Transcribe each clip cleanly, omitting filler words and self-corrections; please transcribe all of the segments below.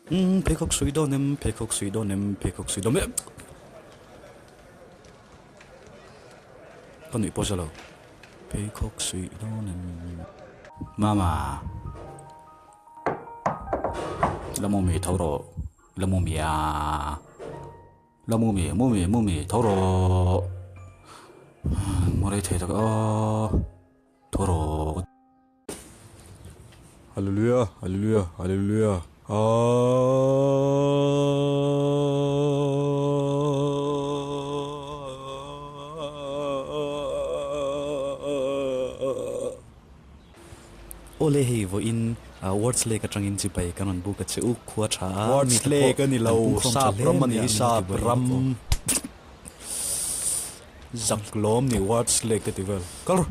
Umm pheikhawk suih dawn em, pheikhawk suih dawn em, pheikhawk suih dawn em. Ka nuih pawh zalo. Pheikhawk suih dawn em. Mama. La mumi tho rawh. La mumi a. La mumi mumi mumi tho rawh. Mu rei thei tak aw. Tho rawh. Hallelujah Hallelujah Hallelujah Awle hei vawiin Words Lake atangin chibai kan rawn buk a che u khua tha a Words Lake a ni lo sap ram a ni hi sap ram zak lawm ni Words Lake te ti vel kal rawh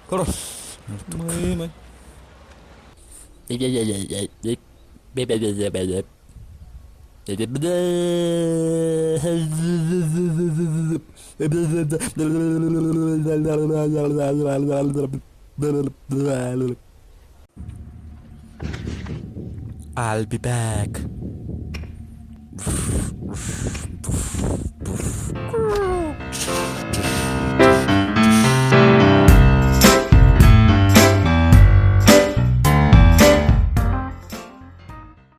kal rawh mai mai. I'll be back.